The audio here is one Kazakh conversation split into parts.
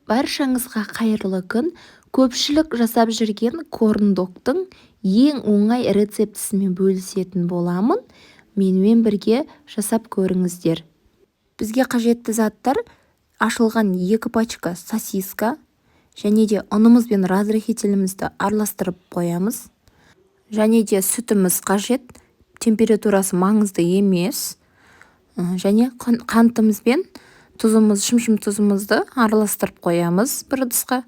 Баршаңызға қайырлы күн! Көпшілік жасап жүрген корн-догтың ең оңай рецептісімен бөлісетін боламын. Менімен бірге жасап көріңіздер. Бізге қажетті заттар: ашылған 2 пачка сосиска, және де ұнымыз бен разрыхителімізді араластырып қоямыз. Және де сүтіміз қажет, температурасы маңызды емес. Және қантымыз бен тұзымыз, шымшым тұзымызды араластырып қоямыз бір ыдысқа.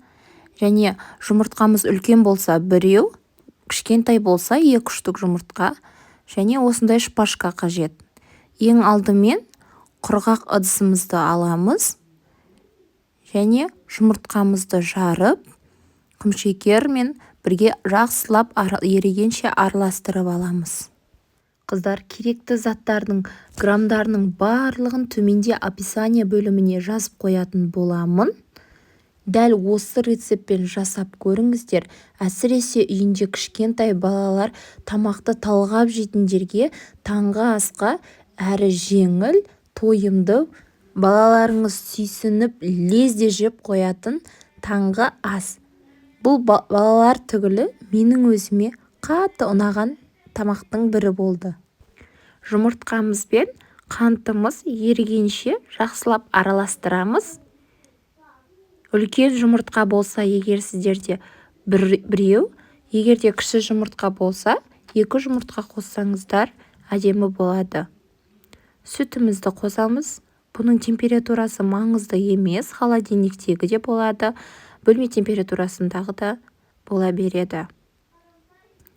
Және жұмыртқамыз үлкен болса біреу, кішкентай болса 2 штук жұмыртқа. Және осындай шпажка қажет. Ең алдымен құрғақ ыдысымызды аламыз және жұмыртқамызды жарып, құмшекермен бірге жақсылап ерігенше араластырып аламыз. Қыздар, керекті заттардың грамдарының барлығын төменде описание бөліміне жазып қоятын боламын. Дәл осы рецептпен жасап көріңіздер. Әсіресе үйінде кішкентай балалар, тамақты талғап жейтіндерге таңғы асқа әрі жеңіл, тойымды, балаларыңыз сүйсініп лезде жеп қоятын таңғы ас. Бұл балалар түгілі менің өзіме қатты ұнаған тамақтың бірі болды. Жұмыртқамыз бен қантымыз ерігенше жақсылап араластырамыз. Үлкен жұмыртқа болса, егер сіздерде біреу, егер де кіші жұмыртқа болса, 2 жұмыртқа қоссаңыздар әдемі болады. Сүтімізді қосамыз. Бұның температурасы маңызды емес, холодильниктегі де болады, бөлме температурасындағы да бола береді.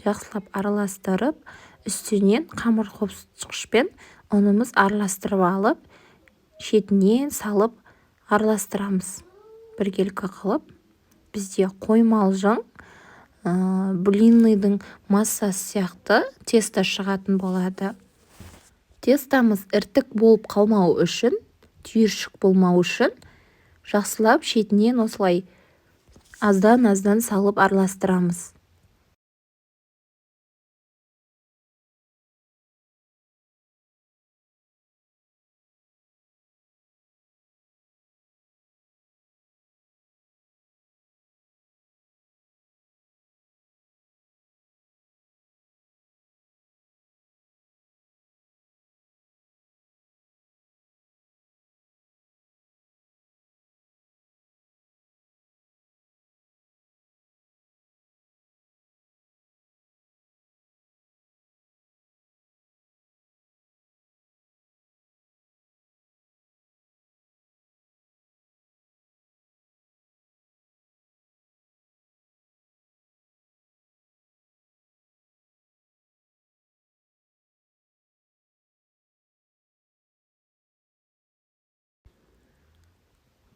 Жақсылап араластырып, үстінен қамыр қосқышпен ұнымыз араластырып алып, шетінен салып араластырамыз. Біркелкі қылып, бізде қоймалжың, блинныйдың массасы сияқты тесто шығатын болады. Тестамыз іртік болып қалмау үшін, түйіршік болмау үшін жақсылап шетінен осылай аздан-аздан салып араластырамыз.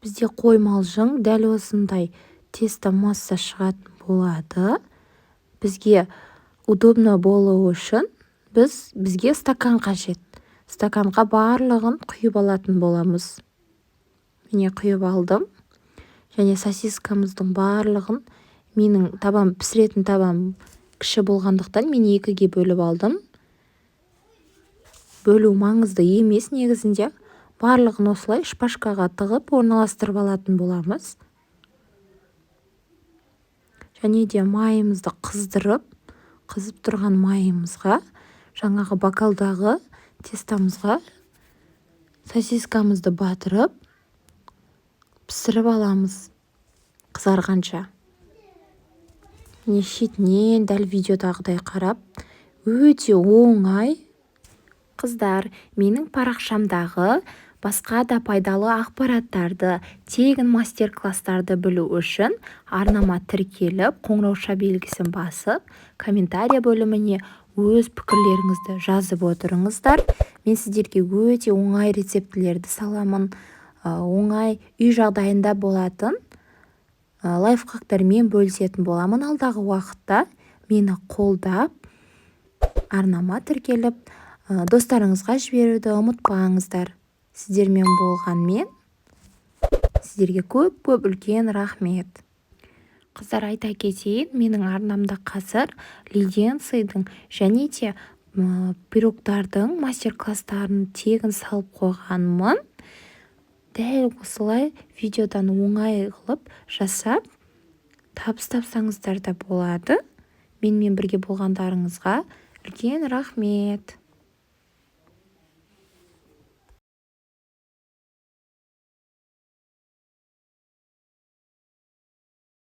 Бізде қоймалжың дәл осындай тесто масса шығатын болады. Бізге удобно болу үшін бізге стакан қажет. Стаканға барлығын құйып алатын боламыз. Міне, құйып алдым. Және сосискамыздың барлығын, менің табам, пісіретін табам кіші болғандықтан мен 2-ге бөліп алдым. Бөлу маңызды емес негізінде. Барлығын осылай шпажкаға тығып орналастырып алатын боламыз. Және де майымызды қыздырып, қызып тұрған майымызға, жаңағы бокалдағы тестамызға сосискамызды батырып, пісіріп аламыз қызарғанша. Міне, шетінен дәл видеодағыдай қарап, өте оңай. Қыздар, менің парақшамдағы басқа да пайдалы ақпараттарды, тегін мастер-класстарды білу үшін арнама тіркеліп, қоңырауша белгісін басып, комментария бөліміне өз пікірлеріңізді жазып отырыңыздар. Мен сіздерге өте оңай рецептілерді саламын. Оңай үй жағдайында болатын лайфхактармен бөлісетін боламын. Алдағы уақытта мені қолдап, арнама тіркеліп, достарыңызға жіберуді ұмытпаңыздар. Сіздермен болған мен, сіздерге көп-көп үлкен рахмет. Қыздар, айта кетейін, менің арнамда қазір леденцийдің және де пирогтардың мастер-класстарын тегін салып қойғанмын. Дәл осылай видеодан оңай қылып жасап, табыс тапсаңыздар да болады. Менімен бірге болғандарыңызға үлкен рахмет.